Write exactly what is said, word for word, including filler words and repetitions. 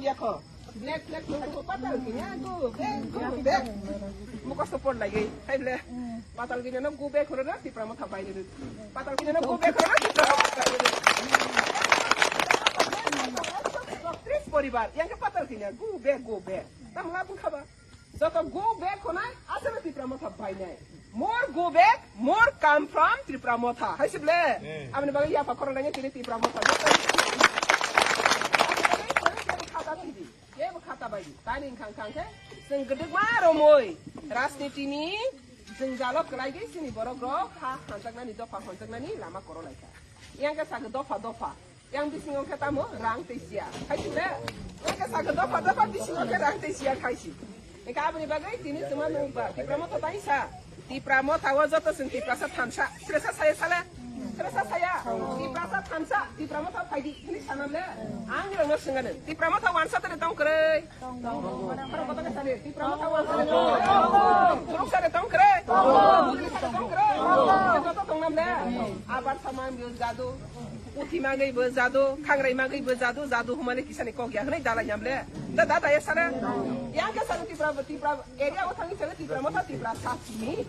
Yakho. Black, black, black, black, patal gini, ah, go back, go back. Muko support lagi. Hai ble. Patal gini no go back horo na, Tipra Motha bai ni. Patal gini no go back horo na, Tipra Motha bai ni. Tris poribar, yang ke patal gini, go back, go back. Tam la bung khaba. Joto go back honai, asal Tipra Motha bai nai. More go back, more come from Tipra Motha. Hai se ble. Aboni bagwi yapha khorang nai tini Tipra Motha. Khata tidi. Ye bo khata bai di. Tani khang khang khe. Seng gedek ma romoi. Rajniti ni jeng jalo kelai ge sini borok rok ha hanjaknani dopha hanjaknani lama koro lai kha. Yang ke sa dopha dopha. Yang bisingo khe tamo rang tei siya. Khai si le. Yang ke sa dopha dopha bisingo khe rang tei siya khai si. Eka aboni bagwi tini tuma nung ba. Tipra Motha bai sa. Tipra Motha o joto sing Tiprasa thansa. Tiprasa saya sale. Tiprasa saya. Tiprasa thansa. Tipra Motha phaidi. Ini sanam le. Ang rang no singane. Tipra Motha wansa tene tong kre. Tong. Tong. Para kota ke sale. Tipra Motha wansa tene tong. Tong. Turuk sale tong kre. Tong. Buli sale tong kre. Tong. Joto tong nam le. Abar saman yo jadu. Uthi magwi bo jadu, khangrai magwi bo jadu, jadu humani kisani kok ya hwnwi dalai nyam le. Da, da, da, ya sana. Yang ke sana Tipra, Tipra area o thangwi chale Tipra Motha, Tipra sa simi.